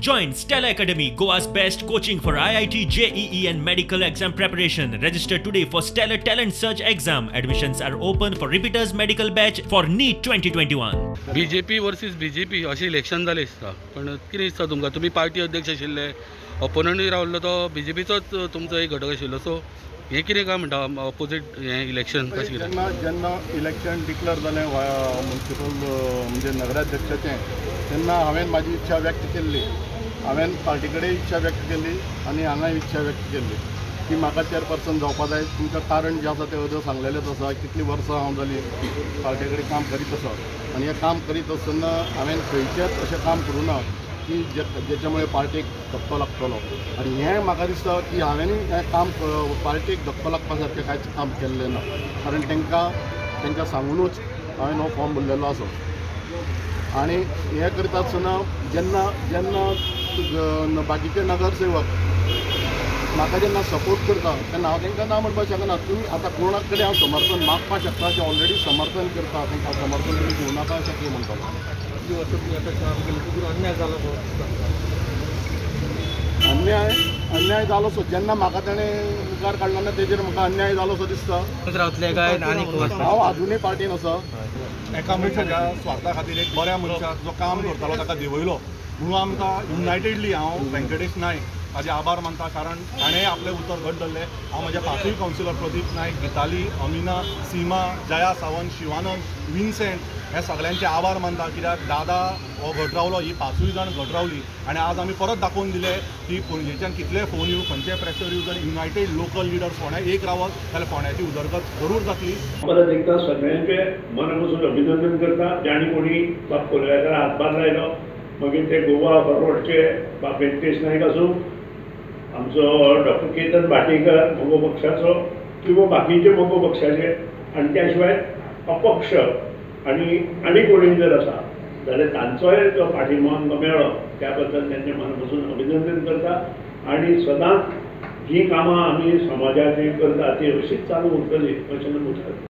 Join Stellar Academy, Goa's best coaching for IIT, JEE and medical exam preparation. Register today for Stellar Talent Search exam. Admissions are open for repeaters medical batch for NEET 2021. BJP versus BJP अशें election जालें दिसता, पण कितें दिसता तुमकां? तुमी party अध्यक्ष आशिल्ले, ओपोनंटूय रावल्लो तो बीजेपीचोच तुमचो एक घटक आशिल्लो, सो हें कितें काय म्हणटा ऑपोजीट हें इलेक्शन कशें कितें? जेन्ना जेन्ना इलेक्शन डिक्लेअर जालें म्युनिसिपल म्हणजे नगराध्यक्षाचें, तेन्ना हांवें म्हाजी इच्छा व्यक्त केल्ली. हांवें पार्टी कडेन इच्छा व्यक्त केल्ली आनी हांगाय इच्छा व्यक्त केल्ली की म्हाका चेअरपर्सन जावपा जाय. तुमकां कारण जें आसा तें अदर सांगलेलेंच आसा. कितलीं वर्सां हांव जालीं पार्टी कडेन काम करीत आसा आनी हें काम करीत आसतना हांवें खंयचेंच अशें काम करूं ना की जेच्या मुळे पार्टीक धक्को लागतलो. आनी हें म्हाका दिसता की हांवेंय हें काम पार्टीक धक्को लागपा सारकें कांयच काम केल्लें ना, कारण तांकां तांकां सांगुनूच हांवें हो फॉर्म भरलेलो आसा. आनी हें करता आसतना जेन्ना जेन्ना बाकीचे नगरसेवक म्हाका जेन्ना सपोर्ट करता तेन्ना हांव तांकां ना म्हणपाक शकना. तुमी आतां कोणा कडेन हांव समर्थन मागपाक शकता, जे ऑलरेडी समर्थन करता तांकां समर्थन तुमी घेवं नाका अशें कितें म्हणटलो? अन्याय अन्याय जालो सो जेन्ना म्हाका ताणें मुखार काडलो ना तेजेर म्हाका अन्याय जालो सो दिसता. हांव आजुनूय पार्टीन आसा. एका मनशाच्या स्वार्था खातीर एक बऱ्या मनशाक जो काम करतालो ताका देंवयलो म्हणून आमकां युनायटेडली हांव व्यंकटेश नायक ताजे आभार मानता, कारण ताणें आपलें उतर घट धरलें. हांव म्हज्या पांचूय कावन्सिलर प्रदीप नायक, गिताली, अमिना, सीमा, जया सावंत, शिवानंद, विन्सेंट हे सगळ्यांचे आभार मानता, कित्याक दादा हो घट रावलो, ही पांचूय जाण घट रावली आनी आज आमी परत दाखोवन दिले की पणजेच्यान कितले फोन येवं, खंयचे प्रेशर येवं, जर युनायटेड लोकल लिडर्स फोंड्या एक रावत जाल्यार फोंड्याची उदरगत जरूर जातली. परत एकदा सगळ्यांचे मना पसून अभिनंदन करता जाणी कोणी बाब कोलव्याकार हातभार लायलो, मागीर ते गोवा फॉरवर्डचे बाब व्यंकटेश नायक आसूं, आमचो डॉक्टर केतन भाटीकर मगो पक्षाचो किंवा बाकीचे मगो पक्षाचे, आनी त्या शिवाय अपक्ष आनी आनी कोणी जर आसा जाल्यार तांचोय जो पाठिंबो आमकां मेळ्ळो त्या बद्दल तांचें मना पसून अभिनंदन करता. आनी सदांच जीं कामां आमी समाजाची करता ती अशीच चालू उरतली अशें नमूद करता.